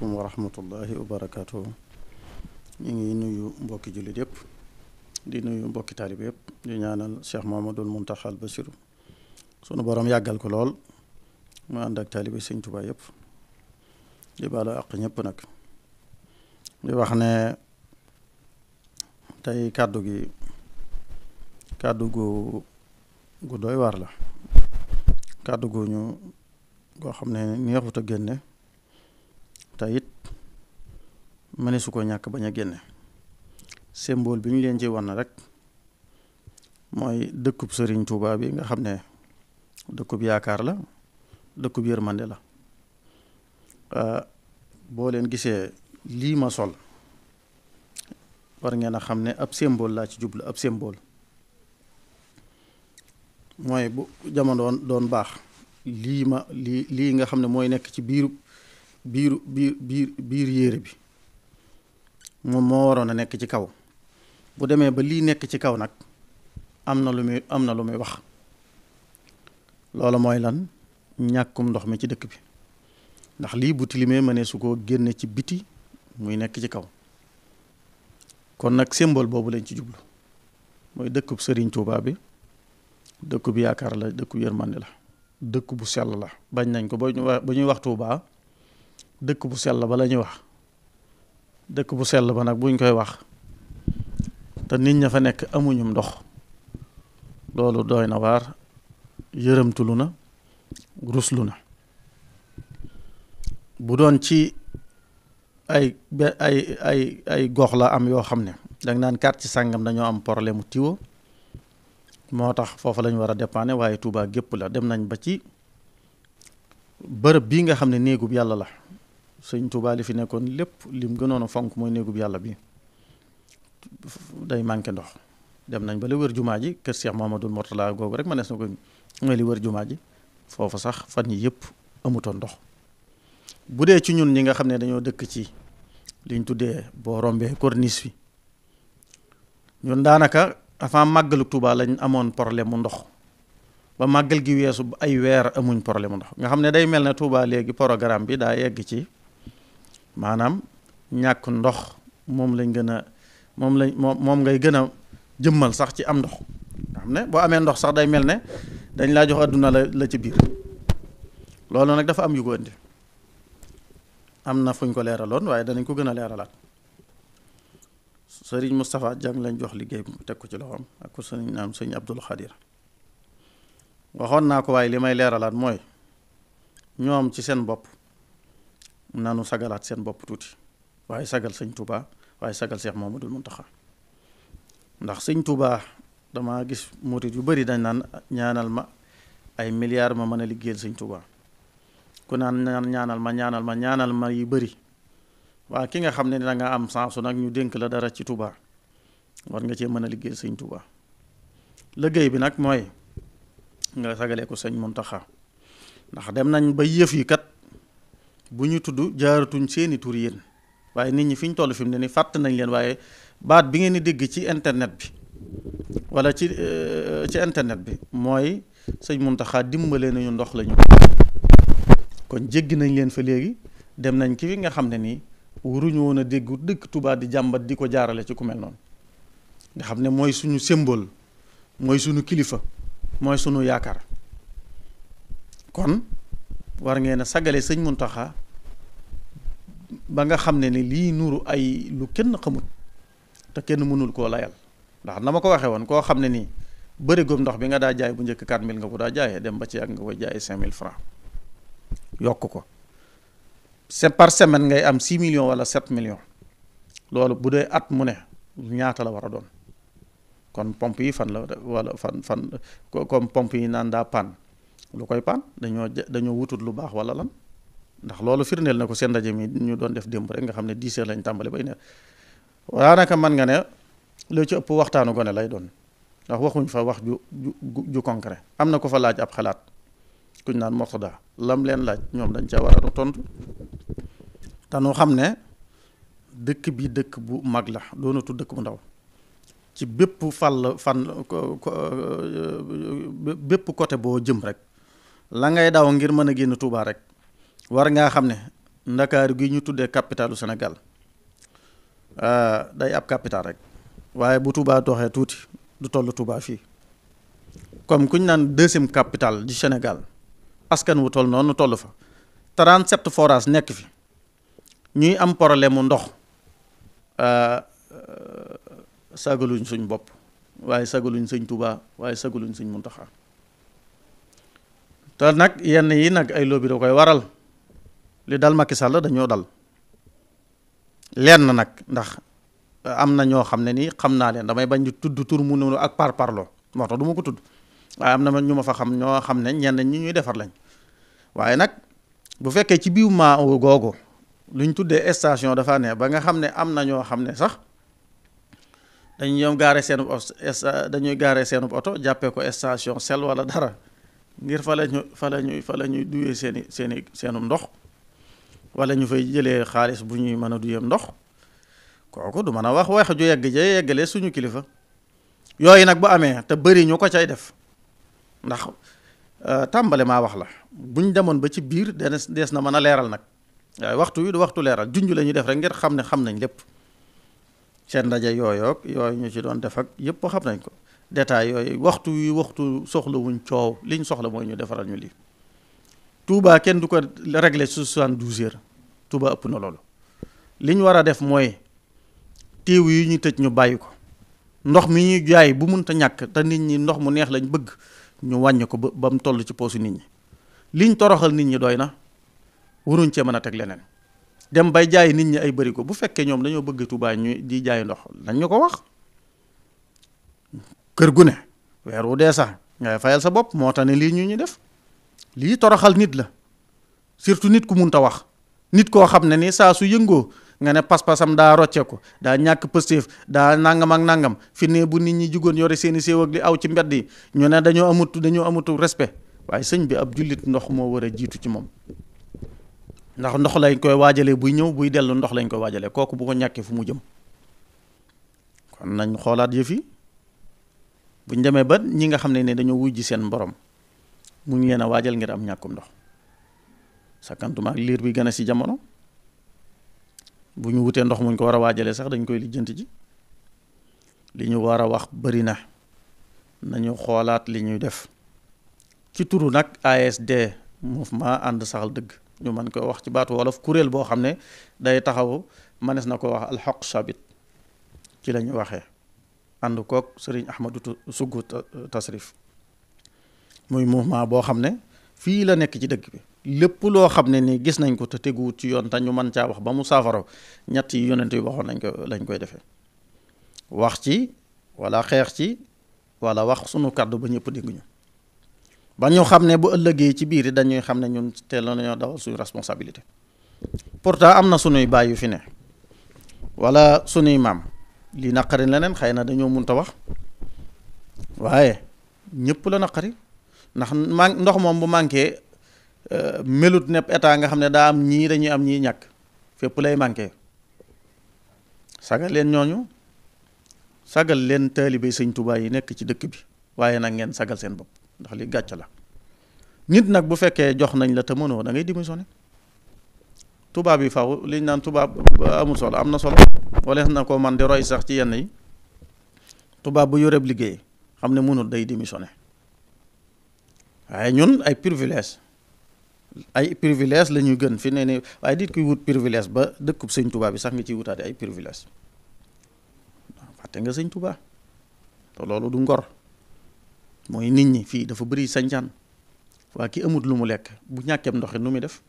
asalaamaaleykum wa rahmatullahi wa barakaatu. ñu ngi nuyu mbokki jullit yëpp di nuyu mbokki taalibe yëpp di ñaanal Cheikh Mouhamadoul Mountakha al Bassirou sunu borom yàggal ko lool mu ànd ak taalibe Sëñ Tuubaa yëpp di baalu àq ñëpp nag di wax ne tey kàddu gu doy waar la kàddu gu ñu goo xam ne neexut a génne te it mëne su ko ñàkk bañ a génne symbole bi ñu leen ci wan rek mooy dëkkub Sëriñ Tuubaa bi nga xam ne dëkkub yaakaar la dëkkub yërmande la boo leen gisee lii ma sol war ngeen a xam ne ab symbole laa ci jublu ab symbole mooy bu jamono doon baax lii nga xam ne mooy nekk ci biir yére bi moom moo waroon a nekk ci kaw bu demee ba lii nekk ci kaw nag am na lu muy wax loolu mooy lan ñàkkum ndox mi ci dëkk bi ndax lii bu tilimee mënee su ko génne ci biti muy nekk ci kaw kon nag symbole boobu lañ ci jublu mooy dëkkub Sëriñ Tuubaa bi dëkku bi yaakaar la dëkku yërmande la dëkk bu sell la bañ nañ ko ba ñuy wax Tuubaa dëkk bu sell ba la ñuy wax dëkk bu sell ba nag buñ koy wax te nit ña fa nekk amuñum ndox loolu doy na waar yërëmtulu na ruslu na bu doon ci ay gox la am yoo xam ne danga naan quartier sàngam dañoo am problème mu tiwo moo tax foofu lañ war a dépanner waaye Touba gépp la dem nañ ba ci bërëb bii nga xam ne néegub yàlla la Sëñ Touba li fi nekkoon lépp lim gënoon a fonk mooy néegub yàlla bi day manqué ndox dem nañ ba li wër jumaa ji kër Cheikh Mouhamadoul Mourtala googu rek ma nees na ko mooy li wër jumaa ji foofu sax fan yi yëpp amutoon ndox bu dee ci ñun ñi nga xam ne dañoo dëkk ci liñ tuddee boo rombee corniche bi ñun daanaka avant màggalu Touba lañ amoon problème mu ndox ba màggal gi weesu ay weer amuñ problème mu ndox nga xam ne day mel ne Touba léegi programme bi daa yegg ci maanaam ñàkk ndox moom ngay gën a jëmmal sax ci am ndox nga xam ne boo amee ndox sax day mel ne dañ laa jox adduna la ci biir loolu nag dafa am yu ko indi am na fuñ ko leeraloon waaye danañ ko gën a leeralaat sëriñ Moustapha Dieng lañ jox liggéey teg ko ci loxoom ak ko sëriñ Abdul Xadir waxoon naa ko waaye li may leeralaat mooy ñoom ci seen bopp nanu sagalaat seen bopp tuuti waaye sagal sëñ Touba waaye sagal Cheikh Mouhamadoul Mountakha ndax sëñ Touba dama gis murit yu bari dañ naan ñaanal ma ay milliards ma mën a liggéeyal sëñ Touba ku naan ñaanal ma yu bari waa ki nga xam ne da nga am sansu nag ñu dénk la dara ci Touba war nga cee mën a liggéeyal sëñ Touba liggéey bi nag mooy nga sagalee ko sëñ Mountakha ndax dem nañ ba yëf yi kat bu ñu tudd jaaratuñ seeni tur yéen waaye nit ñi fi ñu toll fi mu ne ni fàtt nañ leen waaye baat bi ngeen di dégg ci internet bi wala ci internet bi mooy sëñ Mountakha dimbalee nañu ndox lañu kon jéggi nañ leen fa léegi dem nañ ki fi nga xam ne nii waruñu woon a dégg dëkk Touba di jàmbat di ko jaarale ci ku mel noonu nga xam ne mooy suñu symbole mooy suñu kilifa mooy sunu yaakaar kon war ngeen a sagale sëñ Mountakha ba nga xam ne ni lii nuru ay lu kenn xamut te kenn mënul koo layal ndax na ma ko waxee woon koo xam ne nii bërigoom ndox bi nga daa jaay bu njëkk 4000 nga ko daa jaayee dem ba ci ak nga koy jaayee 5000 francs yokk ko c'est par semaine ngay am 6 millions wala 7 millions loolu bu dee at mu ne ñaata la war a doon kon pompe yi fan la wala fan comme pompe yi naan daa panne lu koy panne dañoo wutut lu baax wala lan ndax loolu firndeel na ko seen ndaje mi ñu doon def démb rek nga xam ne 10 heures lañ tàmbali bay ne daanaka man nga ne loo ci ëpp waxtaanu gone lay doon ndax waxuñ fa wax ju concret am na ko fa laaj ab xalaat kuñ naan Mourtada lam leen laaj ñoom dañ ca war a tontu te nu xam ne dëkk bi dëkk bu mag la doonatu dëkk bu ndaw ci bépp bépp côté boo jëm rek la ngay daw ngir mën a génn Touba rek war ngaa xam ne Ndakaaru gi ñu tuddee capitalu Sénégal day ab capital rek waaye bu Touba doxee tuuti du toll Touba fii comme kuñ naan deuxième capitale du Sénégal askan wu toll noonu toll fa 37 forages nekk fi ñuy am problème mu ndox sagaluñ suñ bopp waaye sagaluñ sëñ Touba waaye sagaluñ sëñ Muntaxa te nag yenn yi nag ay lobby da koy waral li dal Macky Sall dañoo dal lenn nag ndax am na ñoo xam ne nii xam naa leen damay bañ di tudd tur mu noonu ak parloo moo tax du ma ko tudd waaye am na ñu ma fa xam ñoo xam ne ñenn ñi ñuy defar lañ waaye nag bu fekkee ci biir maa googu luñ tuddee station dafa ne ba nga xam ne am na ñoo xam ne sax dañuy ñoom gaare seen dañuy gaare seen oto jàppee ko station sel wala dara ngir fa la ñuy duyee seenum ndox wala ñu fay jëlee xaalis bu ñuy mën a duyeem ndox kooku du mën a wax ju yeggale suñu kilifa yooyu nag bu amee te bëri ñu ko cay def ndax tàmbale maa wax la buñ demoon ba ci biir dees na mën a leeral nag waaye waxtu wi du waxtu leeral junj la ñuy def rek ngir xam ne xam nañ lépp seen ndaje yooyu ñu ci doon def ak yëpp xam nañ ko détail yooyu waxtu soxlawuñ coow liñ soxla mooy ñu defaral ñu lii Touba kenn du ko régler su 72 heures Touba ëpp na loolu li ñu war a def mooy tiiw yi ñu tëj ñu bàyyi ko ndox mi ñuy jaay bu munta ñàkk te nit ñi ndox mu neex lañ bëgg ñu wàññi ko ba mu toll ci poosu nit ñi liñ toroxal nit ñi doy na waruñ cee mën a teg leneen dem bay jaay nit ñi ay bëri ko bu fekkee ñoom dañoo bëgg Touba ñu di jaay ndox lañ ñu ko wax kër gu ne weer wu dee sax ngay fayal sa bopp moo tax ne lii ñu def lii toroxal nit la surtout nit ku munta wax nit koo xam ne ni saa su yëngoo nga ne pas-pasam daa rocce ko daa ñàkk pëstéef daa nangam ak nangam fi ne bu nit ñi jugoon yore seeni séew ak li aw ci mbedd yi ñu ne dañoo amutu respect waaye sëñ bi ab jullit ndox moo war a jiitu ci moom ndax ndox lañ koy waajalee buy ñëw buy dellu ndox lañ koy waajalee kooku bu ko ñàkkee fu mu jëm kon nañ xoolaat yëf yi buñ demee ba ñi nga xam ne dañoo wujji seen borom mu ngi leen a waajal ngir am ñàkkum ndox sakantuma ak liir bi gën a si jamono bu ñu wutee ndox muñ ko war a waajalee sax dañ koy lijjanti ji li ñu war a wax bari na nañu xoolaat li ñuy def ci turu nag ASD mouvement ànd saxal dëgg ñu mën ko wax ci baatu wolof kuréel boo xam ne day taxaw mënees na ko wax alxaq sabit ci la ñu waxee ànd koog sëriñ Ahmadou Sougou Tasrif muy mouvement boo xam ne fii la nekk ci dëkk bi lépp loo xam ne ni gis nañ ko te teguwut ci yoon te ñu mën caa wax ba mu saafara ñett yi yonent yi waxoon lañ koy defee wax ci wala xeex ci wala wax sunu kàddu ba ñëpp dégg ñu ba ñu xam ne bu ëllëgee ci biir dañuy xam ne ñun teel nañoo dawal suñu responsabilité pourtant am na sunuy baay yu fi ne wala sunuy maam li naqari leneen xëy na dañoo munta wax waaye ñëpp la naqari ndax ndox moom bu manqué melut nepp état nga xam ne daa am ñii dañuy am ñii ñàkk fépp lay manqué sagal leen ñooñu sagal leen taalibe sëñ Tuubaa yi nekk ci dëkk bi waaye nag ngeen sagal seen bopp ndax li gàcc la nit nag bu fekkee jox nañ la te mënoo da ngay démissionné tubaab yi faw liñ naan tubaab amul solo am na solo wala na ko man di roy sax ci yenn yi tubaab bu yoreb liggéey xam ne mënul day démissionné waaye ñun ay privilège la ñuy gën fi ne ni waaye dit kuy wut privilège ba dëkkub sëñ Tuubaa bi sax nga ciy wutaate ay privilège fàtte nga sëñ Tuubaa te loolu du ngor mooy nit ñi fii dafa bëri sañcaan waa ki amut lu mu lekk bu ñàkkeem ndox nu muy def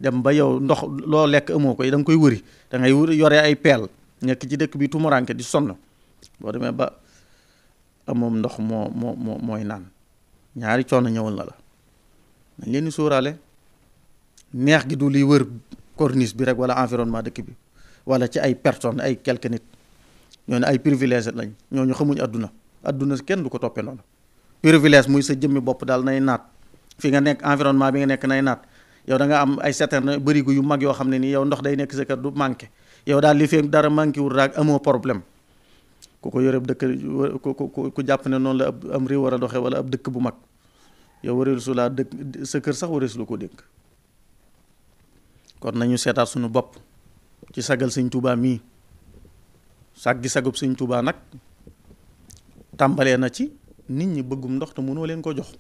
dem ba yow ndox loo lekk amoo ko da nga koy wëri da ngay yore ay peel nekk ci dëkk bi tumuranke di sonn boo demee ba amoom ndox mooy naan ñaari coono ñëwal na la nañ leen di sóoraale neex gi du liy wër corniche bi rek wala environnement dëkk bi wala ci ay personnes ay quelques nit ñooñu ay privilège lañ ñooñu xamuñ adduna kenn du ko toppee noonu privilège muy sa jëmmi bopp daal nay naat fi nga nekk environnement bi nga nekk nay naat yow da nga am ay certain bërigo yu mag yoo xam ne nii yow ndox day nekk sa kër du manqué yow daal li fee dara manqué wul raag amoo problème ku ko yore dëkk ku jàpp ne noonu la am réew war a doxee wala ab dëkk bu mag yow wareelu su laa dëkk sa kër sax wareelu su la ko dénk kon nañu seetaat suñu bopp ci sagal sëñ Tuubaa mii sàggi sagub sëñ Tuubaa nag tàmbalee na ci nit ñi bëggum ndox te mënoo leen ko jox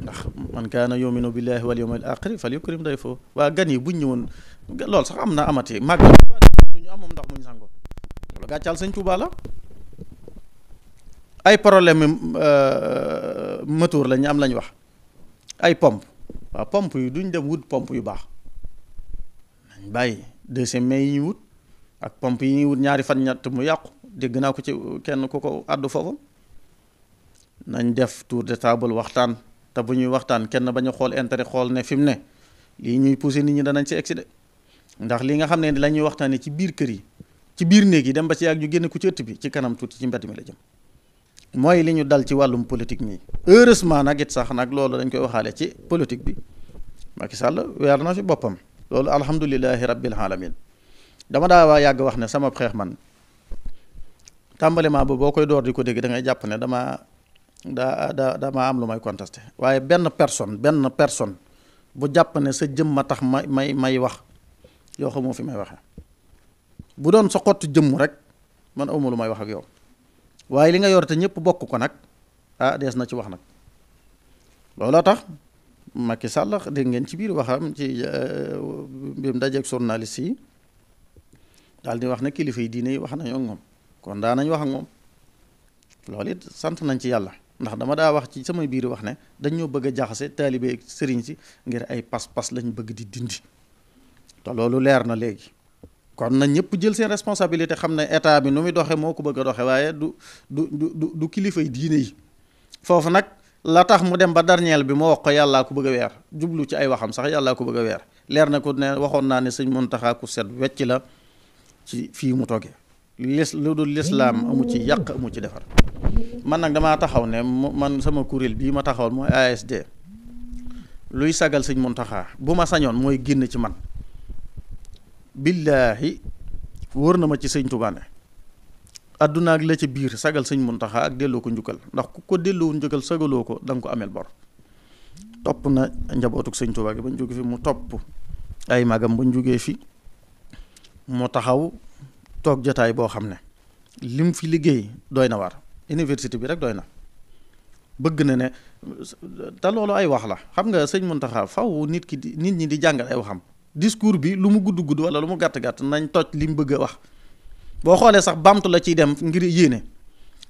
ndax man kaana yuminu billahi wal yawmil aaxiri fal yukrim dayfahu waa gan yi buñ ñëwoon loolu sax am na amati màgg lu ñu amum ndox muñ sango loolu gàccal sëñ Tuubaa la ay problème moteur la ñu am lañ wax ay pompe waaw pompe yi duñ dem wut pompe yu baax nañ bàyyi deuxième mai yi ñuy wut ak pompe yi ñuy wut ñaari fan ñett mu yàqu dégg naa ko ci kenn ku ko àddu foofu nañ def tour de table waxtaan te bu ñuy waxtaan kenn bañ a xool intérêt xool ne fi mu ne lii ñuy poussé nit ñi danañ ci excédé ndax li nga xam ne la ñuy waxtaanee ci biir kër yi ci biir néeg yi dem ba ci yàgg ñu génne ku ci ëtt bi ci kanam tuuti ci mbedd mi la jëm mooy li ñu dal ci wàllum politique mi heureusement nag it sax nag loolu dañ koy waxaale ci politique bi Macky Sall weer na fi boppam loolu alhamdulilahi rabbil alamin dama daa waa yàgg wax ne sama xeex man tàmbaliment ba boo koy door di ko dégg da ngay jàpp ne dama am lu may contesté waaye benn personne bu jàpp ne sa jëm ma tax may wax yoo xamoo fi may waxee bu doon sa xottu jëmm rek man awma lu may wax ak yow waaye li nga yor te ñëpp bokk ko nag dees na ci wax nag looloo tax Macky Sall dégg ngeen ci biir waxam ci bi mu dajeeg journaliste yi daal di wax ne kilifa yi diine yi wax nañoo ak moom kon daa nañ wax ak moom loolu it sant nañ ci yàlla ndax dama daa wax ci samay biir wax ne dañoo bëgg a jaxase taalibe ak sëriñ si ngir ay pas-pas lañ bëgg di dindi te loolu leer na léegi kon na ñëpp jël seen responsabilité xam ne état bi nu muy doxe moo ko bëgg a doxe waaye du kilifa yi diine yi foofu nag la tax mu dem ba dernier bi moo wax ko yàllaa ko bëgg a weer jublu ci ay waxam sax yàllaa ko bëgg a weer leer na ko ne waxoon naa ne sëñ Muntaxa ku set wecc la ci fii mu toggee lu dul lislaam amu ci yàq amu ci defar man nag damaa taxaw ne man sama kuréel bii ma taxawal mooy ASD luy sagal sëñ Muntaxa bu ma sañoon mooy génn ci man billaahi wóor na ma ci sëñ Tuubaa ne adduna ak la ci biir sagal sëñ Muntaxa ak delloo ko njukkal ndax ku ko delloo njukkal sagaloo ko da nga ko ameel bor topp na njabootuk sëñ Tuubaa gi bañ jóge fi mu topp ay magam bañ jógee fi mu taxaw toog jotaay boo xam ne lim fi liggéey doy na war université bi rek doy na bëgg na ne te loolu ay wax la xam nga sëñ Muntaxa faw nit ñi di jàngal ay waxam discours bi lu mu gudd wala lu mu gàtt nañ toj li mu bëgg a wax boo xoolee sax bamtu la ciy dem ngir yéene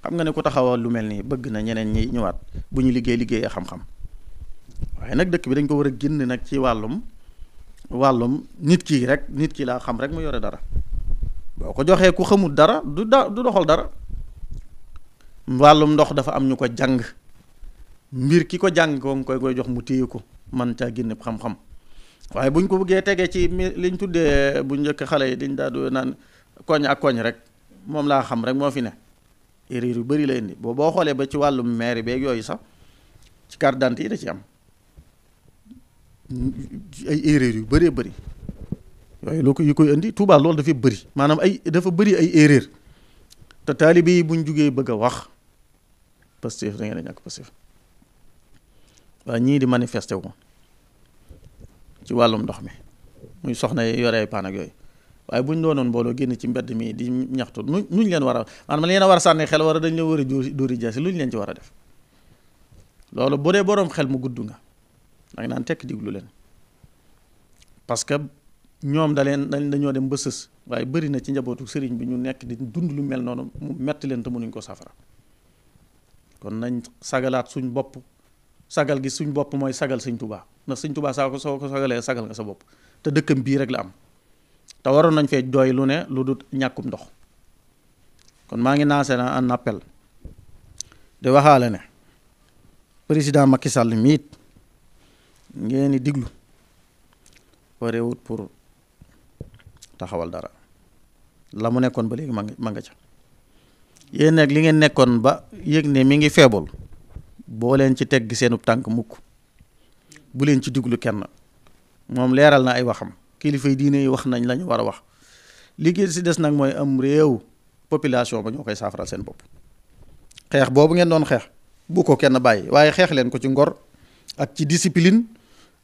xam nga ne ku taxawal lu mel nii bëgg na ñeneen ñi ñëwaat bu ñu liggéeyee xam-xam waaye nag dëkk bi dañ ko war a génn nag ci wàllum nit ki laa xam rek mu yore dara boo ko joxee ku xamul dara du doxal dara wàllum ndox dafa am ñu ko jàng mbir ki ko jàng ko nga koy jox mu téye ko man caa génne xam-xam waaye buñ ko bëggee tegee ci liñ tuddee bu njëkk xale yi dañ daa do naan koñ ak koñ rek moom laa xam rek moo fi ne erreur yu bëri la indi boo xoolee ba ci wàllum mairie beeg yooyu sax ci carte d'identité yi da ci am ay erreur yu bëree bëri yooyu loo ko yu koy indi Touba loolu dafa bëri maanaam dafa bëri ay erreur te taalibe yi buñ jugee bëgg a wax Pastef da ngeen a ñàkk Pastef waaye ñii di manifesté wu ci wàllum ndox mi muy soxna yi yore ay paan ak yooyu waaye buñ doonoon mbooloo génn ci mbedd mi di ñaxtu nuñ leen war a maanaam leen a war a sànni xel war a dañ leen war a dóori jaasi luñ leen ci war a def loolu bu dee boroom xel mu gudd nga da nga naan tekk diglu leen parce que ñoom dañoo dem ba sës waaye bëri na ci njabootu sëriñ bi ñu nekk di dund lu mel noonu mu metti leen te mënuñ ko safara kon nañ sagalaat suñ bopp sagal gi suñ bopp mooy sagal sëñ Tuubaa ndax sëñ Tuubaa soo ko sagalee sagal nga sa bopp te dëkkam bii rek la am te waroon nañ fee jooy lu ne lu dul ñàkkum ndox kon maa ngi lancé un appel di waxaale ne président Macky Sall miit ngeen di diglu warewut pour taxawal dara la mu nekkoon ba léegi ma nga ca yéen nag li ngeen nekkoon ba yëg ne mi ngi feebul boo leen ci tegg seenub tànk mukk bu leen ci diglu kenn moom leeral na ay waxam kilifa yi diine yi wax nañ la ñu war a wax liggéey si des nag mooy am réew population ba ñoo koy saafaral seen bopp xeex boobu ngeen doon xeex bu ko kenn bàyyi waaye xeex leen ko ci ngor ak ci discipline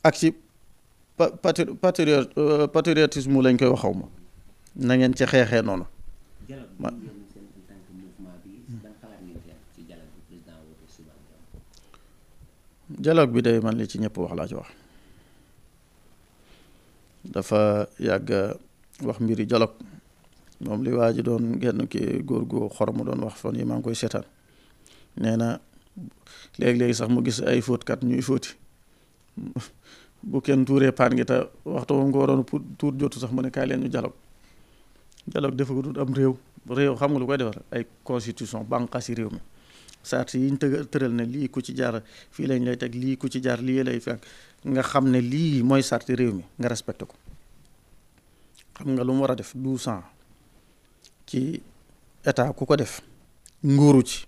ak ci patriotisme lañ koy waxaw ma na ngeen ci xeexee noonu. dialogue bi day man li ci ñëpp wax laa ci wax dafa yàgg wax mbiri dialogue moom li waa ji doon genn ki góor gu xorom doon wax fan yi maa ngi koy seetaan nee na léegi-léegi sax mu gis ay fóotkat ñuy fóoti bu kenn tuuree paan gi te waxtu moom ko waroon pour tuur jotu sax mu ne kaay leen ñu dialogue dafa ko dut am réew xam nga lu koy defar ay constitution bànqaasi réew mi sart yi ñu tëral ne lii ku ci jaar fii lañ lay teg lii ku ci jaar lii lay fekk nga xam ne lii mooy sarti réew mi nga respecté ko. xam nga lu mu war a def 12 ans ci état ku ko def nguuru ci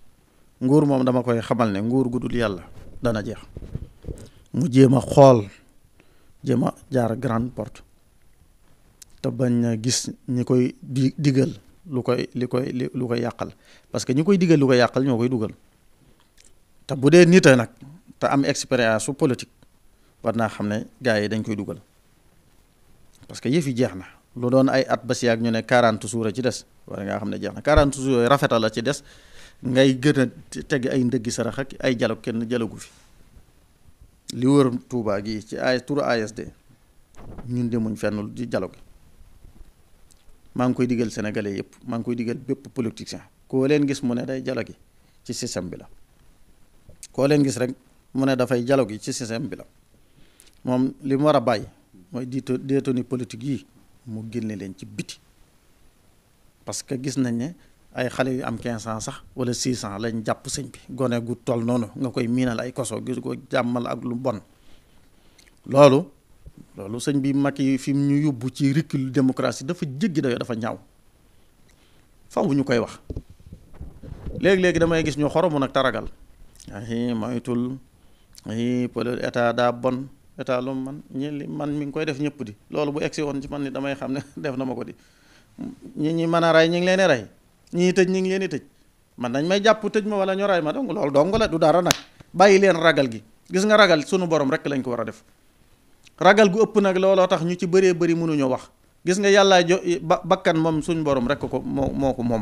nguur moom dama koy xamal ne nguur gu dul yàlla dana jeex mu jéem a xool jéem a jaar grande porte te bañ a gis ñi koy digal lu koy yàqal parce que ñi koy digal lu koy yàqal ñoo koy dugal te bu dee nit a nag te am expérience su politique war naa xam ne gars yi dañ koy dugal parce que yëf yi jeex na lu doon ay at ba si ak ñu ne 40 jours a ci des war ngaa xam ne jeex na 40 jours yooyu rafetal la ci des ngay gën a teg ay ndëggi sarax ak ay dialogue kenn jalagu fi li wër Touba gi ci ay turu ASD ñun demuñ fenn di dialogue maa ngi koy digal sénégalais yëpp maa ngi koy digal bépp politicien koo leen gis mu ne day dialogue ci système bi la koo leen gis rek mu ne dafay dialogue ci système bi la moom li mu war a bàyyi mooy détenu politique yi mu génne leen ci biti parce que gis nañ ne ay xale yu am 15 ans sax wala 6 ans lañ jàpp sëñ bi gone gu toll noonu nga koy miinal ay koso gis ko jàmmal ak lu bon loolu sëñ bi mag yi fi mu ñu yóbbu ci recul démocratie dafa jéggi dayoo dafa ñaaw faw ñu koy wax léegi-léegi damay gis ñu xoromu nag taragal ay moytul ay pël état daa bon état lu man man mi ngi koy def ñëpp di loolu bu egsi woon ci man ni damay xam ne def na ma ko di ñi mën a rey ñi ngi leen di rey ñii tëj ñi ngi leen di tëj man dañ may jàpp tëj ma wala ñu rey ma donc loolu dong la du dara nag bàyyi leen ragal gi gis nga ragal sunu borom rek lañ ko war a def ragal gu ëpp nag looloo tax ñu ci bëree bëri mënuñoo wax gis nga yàllaa bakkan moom suñ borom rek ko moo ko moom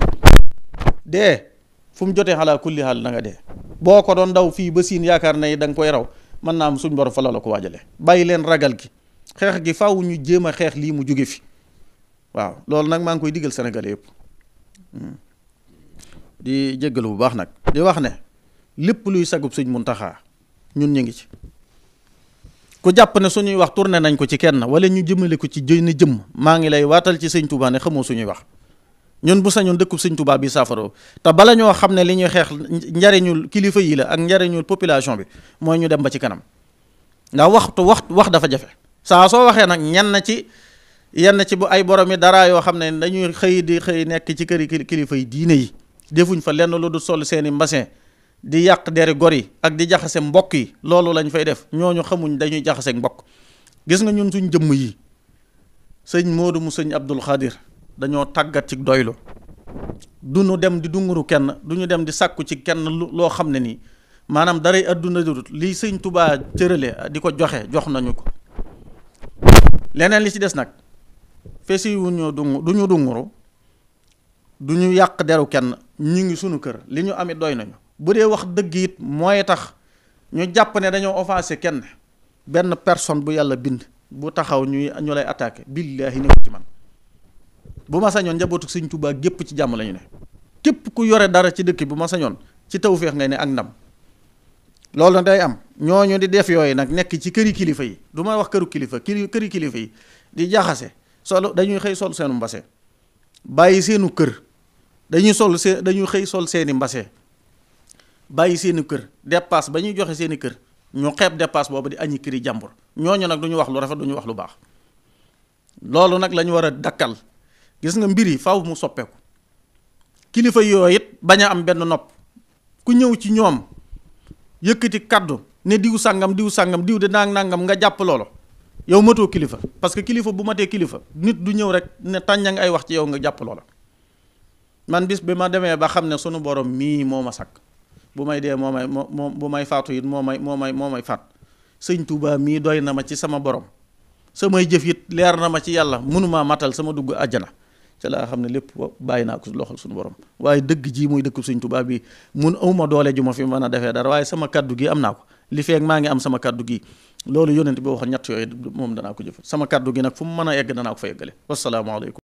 dee fu mu jotee xalaa kulli xaal na nga dee boo ko doon daw fii ba siin yaakaar na da nga koy raw mën naa am suñ borom fa la ko waajale bàyyi leen ragal gi xeex gi faaw ñu jéem a xeex lii mu jóge fi waaw loolu nag maa ngi koy digal sénégalais yëpp di jéggalu bu baax nag di wax ne lépp luy sagub sëñ Muntaxa ñun ñu ngi ci ku jàpp ne suñuy wax tourné nañ ko ci kenn wala ñu jëmale ko ci jëmm maa ngi lay waatal ci sëñ Touba ne xamoo suñuy wax ñun bu sañoon dëkkub sëñ Touba bi saafaro te bala ñoo xam ne li ñuy xeex njariñul kilifa yi la ak njariñul population bi mooy ñu dem ba ci kanam ndax wax dafa jafe saa soo waxee nag yenn ci bu ay borom yi dara yoo xam ne dañuy xëy nekk ci këri kilifa yi diine yi defuñ fa lenn lu du sol seeni mbasin di yàq deri gor yi ak di jaxase mbokk yi loolu lañ fay def ñooñu xamuñ dañuy jaxase mbokk gis nga ñun suñ jëmm yi sëñ Moodu mu sëñ Abdul Xaadir dañoo tàggat ci doylu du ñu dem di dunguru kenn du ñu dem di sàkku ci kenn loo xam ne nii maanaam daray adduna dudut lii sëñ Tubaa cërale di ko jox nañu ko leneen li ci des nag fesi wu ñu du ñu dunguru du ñu yàq deru kenn ñu ngi sunu kër li ñu amit doy nañu bu dee wax dëgg it mooy tax ñu jàpp ne dañoo offensé kenn benn personne bu yàlla bind bu taxaw ñu lay attaqué billaahi ne ci man bu ma sañoon njabootu sëñ Tuubaa gépp ci jàmm lañu ne képp ku yore dara ci dëkk bu ma sañoon ci tawfeex ngay ne ak ndam loolu nag day am ñooñu di def yooyu nag nekk ci këri kilifa yi du ma wax këru kilifa këri kilifa yi di jaxase dañuy xëy sol seenu mbase bàyyi seenu kër dañuy xëy sol seeni mbase bàyyi seeni kër dépasse ba ñuy joxe seeni kër ñu xeeb dépasse boobu di añi këri jàmbur ñooñu nag du ñu wax lu rafet du ñu wax lu baax loolu nag la ñu war a dakkal gis nga mbir yi faaw mu soppeeku kilifa yooyu it bañ a am benn nopp ku ñëw ci ñoom yëkkati kaddu ne diw sàngam diw de nangam nga jàpp loolu yow matoo kilifa parce que kilifa bu matee kilifa nit du ñëw rek ne tàñña ay wax ci yow nga jàpp loola man bis bi ma demee ba xam ne sunu borom mii moo ma sakk bu may dee bu may faatu it moo may faat sëñ Touba mii doy na ma ci sama borom samay jëf it leer na ma ci yàlla mënumaa matal sama dugg àjjana ca laa xam ne lépp bàyyi naa ko loxol suñu borom. waaye dëgg ji muy dëkk Sëñ Tuubaa bi awma doole ju ma fi mën a defee dara waaye sama kaddu gi am naa ko li feeg maa ngi am sama kaddu gi loolu yonent bi waxoon ñett yooyu moom danaa ko jëf sama kaddu gi nag fu mu mën a egg danaa ko fa yeggale. wasalaamaaleykum.